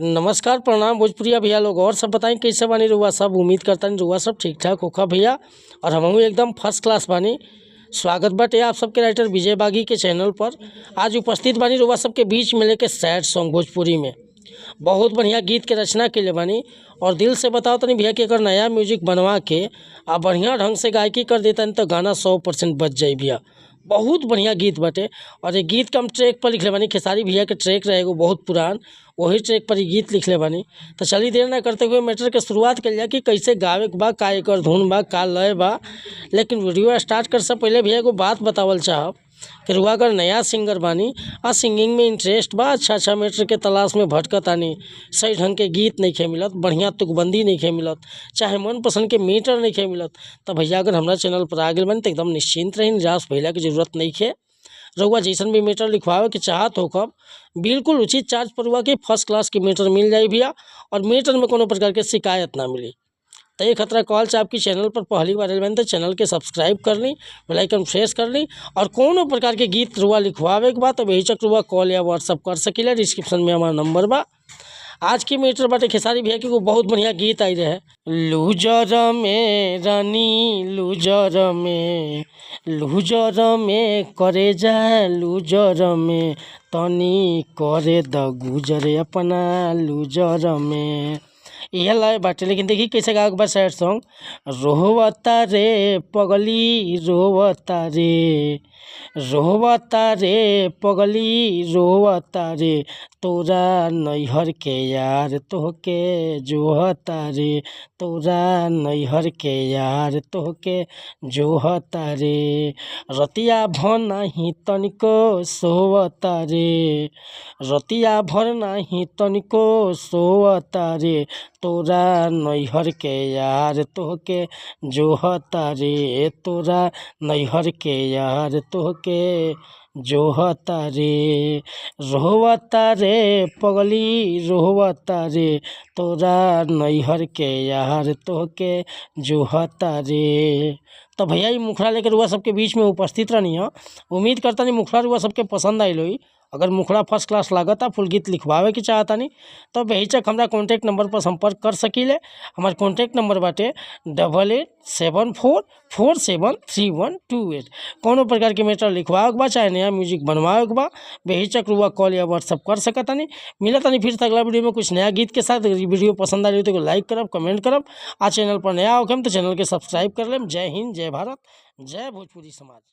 नमस्कार, प्रणाम भोजपुरिया भैया लोग। और सब बताई कैसे बानी रउआ सब? उम्मीद करतानी रउआ सब ठीक ठाक होखा भैया, और हमहू एकदम फर्स्ट क्लास बानी। स्वागत बाटे आप सबके राइटर विजय बागी के चैनल पर। आज उपस्थित बानी रउआ सबके बीच में लेके सैड सॉन्ग भोजपुरी में। बहुत बढ़िया गीत के रचना कइले बानी और दिल से बताओ तनी भैया कि अगर नया म्यूजिक बनवा के आ बढ़िया ढंग से गायकी कर देतानी तो गाना 100% बज जाई भैया। बहुत बढ़िया गीत बाटे और ये गीत के हम ट्रैक पर लिखले बानी। खेसारी भैया के ट्रैक रहे एगो बहुत पुरान, वही ट्रैक पर ई गीत लिखले बानी। तो चलिए देर ना करते हुए मैटर के शुरुआत कइल जाए कि कैसे गावे के बा, का एकर धुन बा, का लय बा। लेकिन वीडियो स्टार्ट करे से पहले भैया एगो बात बतावल चाहब कि रउआ अगर नया सिंगर बानी आ सिंगिंग में इंटरेस्ट बा, अच्छा अच्छा मैटर के तलाश में भटकतानी, सही ढंग के गीत नइखे मिलत, बढ़िया तुकबंदी नइखे मिलत, चाहे मनपसंद के मीटर नइखे मिलत, त भैया अगर हमरा चैनल पर आ गइल बानी त एकदम निश्चिंत रही, निराश भइला के जरूरत नइखे। रउआ जैसन भी मीटर लिखवावे के चाहत होखब, बिल्कुल उचित चार्ज पर रउआ के फर्स्ट क्लास के मीटर मिल जाई भैया, और मीटर में कोनो प्रकार के शिकायत ना मिली। त ये खतरा कहल चाहब कि चैनल पर पहली बार आइल बानी त चैनल के सब्सक्राइब कर ली, बेल आइकन प्रेस कर ली, और कोनो प्रकार के गीत रउआ लिखवावे के बा त बेहिचक रउआ कॉल या व्हाट्सअप कर सकीला। डिस्क्रिप्शन में हमार नंबर बा। आज के मीटर बाटे खेसारी भैया के एगो बहुत बढ़िया गीत आई रहे, लूजर में रानी लूजर में, लूजर में करे जा लूजर में, तनी करे द गुजर अपना लूजर में। इहे लय बाटे, लेकिन देखी कैसे गावे के बा सैड सॉन्ग। रोवता रे पगली रोवता रे, रोवता रे पगली रोवता रे, तोरा नैहर के यार तोहके जोहता रे, तोरा नैहर के यार तोहके जोहता रे, रतिया भर नाही तनिको सोवता रे, रतिया भर नाही तनिको सोवता रे, तोरा नैहर के यार तोहके जोहता रे, तोरा नैहर के यार तोहके जोहता रे, रोवता रे पगली रोवता रे, तोरा नैहर के यार तोहके जोहता रे। तो भैया ई मुखड़ा लेकर रउआ सबके बीच में उपस्थित रहनी है। उम्मीद करतानी मुखड़ा रउआ सबके पसंद आइल होई। अगर मुखड़ा फर्स्ट क्लास लागता, फुल गीत लिखवावे के चाहतानी तो बेहिचक हमरा कॉन्टैक्ट नंबर पर संपर्क कर सकीले। हमार कॉन्टैक्ट नंबर बाटे 8874473128। कोनो प्रकार के मैटर लिखवावे के बा, चाहे नया म्यूजिक बनवावे के बा, बेहिचक रउआ कॉल या व्हाट्सअप कर सकतानी। मिलतानी फिर से अगला वीडियो में कुछ नया गीत के साथ। अगर वीडियो पसंद आ रही तो लाइक करब, कमेंट करब, आ चैनल पर नया होखम तो चैनल के सब्सक्राइब कर लेम। जय हिंद, जय भारत, जय भोजपुरी समाज।